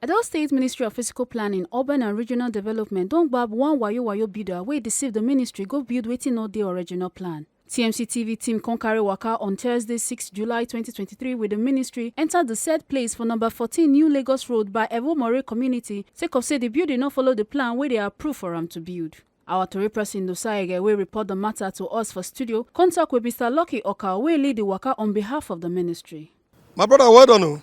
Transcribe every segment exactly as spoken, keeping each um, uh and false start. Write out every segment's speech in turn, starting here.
Edo State Ministry of Physical Planning, Urban and Regional Development don gbab one wayo wayo builder wey deceive the ministry go build wetin no dey original plan. T M C T V team come carry waka on Thursday, six July twenty twenty-three, with the ministry enter the said place for number fourteen New Lagos Road by Evomore community, sake of say the building no follow the plan wey dey approve for am to build. Our tori person Nosa Ege, wey report the matter to us for studio, contact with Mister Lucky Oka, wey lead the waka on behalf of the ministry. My brother, well done o.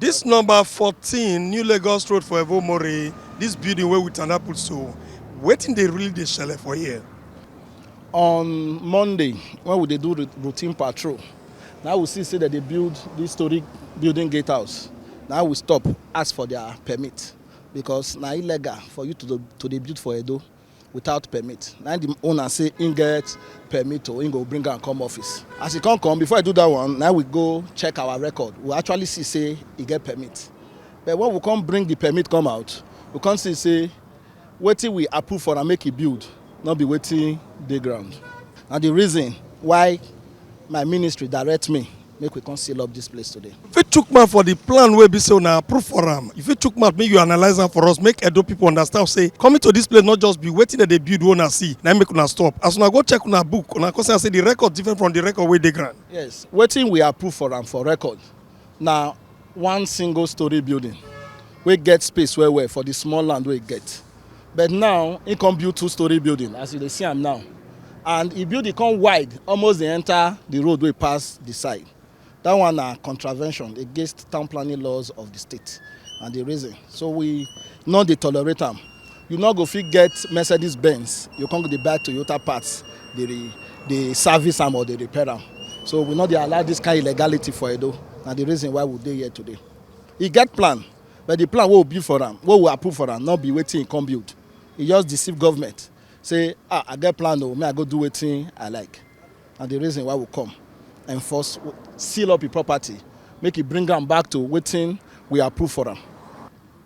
This number fourteen New Lagos Road for Evomore, this building wey we tanda put so, wetin dey really dey shele for here? On Monday, when we dey do rou-, routine patrol, now we see say that they build this story building gatehouse. Now we stop, ask for their permit, because na illegal for you to do, to dey build for Edo without permit. Now the owner say he get permit, or he go bring am come office. As he come come, before I do that one, now we go check our record. We actually see say he get permit. But when we come bring the permit come out, we come see say wetin we approve for am make e build, no be wetin dey ground. Na the reason why my ministry direct me make we come seal up this place today. If you chook mouth for the plan wey be say una approve for am, if you chook mouth, make you analyze am for us, make Edo people understand say coming to this place not just be wetin dem dey build wey una see, na make una stop. As una go check una book, una come see say the record different from the record wey dey ground. Yes, wetin we approve for am for record na one single story building wey get space well well for the small land wey e get. But now, he come build two story building, as you dey see am now. And the building come wide, almost dey enter the road wey pass the side. That one na contravention against town planning laws of the state. And the reason, so we no dey tolerate am. You no go fit get Mercedes Benz, you come go dey buy Toyota parts, dey re-, dey service am or dey repair am. So we no dey allow this kind illegality for Edo. Na the reason why we dey here today. E get plan, but the plan wey we build for am, wey we approve for am, no be wetin he come build. He just deceive government, say, "Ah, I get plan o, make I go do wetin I like." Na the reason why we come enforce, seal up his property, make he bring am back to wetin we approve for am.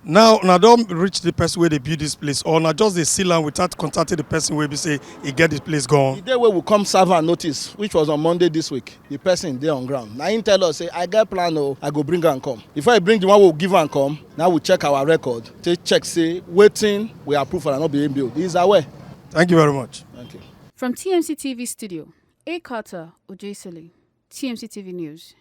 Now, una don reach the person wey dey build this place, or una just dey seal am without contacting the person wey be say he get the place gone? The day wey we come serve am notice, which was on Monday this week, the person dey on ground. Na him tell us say, "I get plan o, I go bring am come." Before he bring the one wey we give am come, now we check our record, take check say wetin we approve for am no be him build. He is aware. Thank you very much. Thank you. From T M C T V studio, A Carter Ojesele, T M C T V News.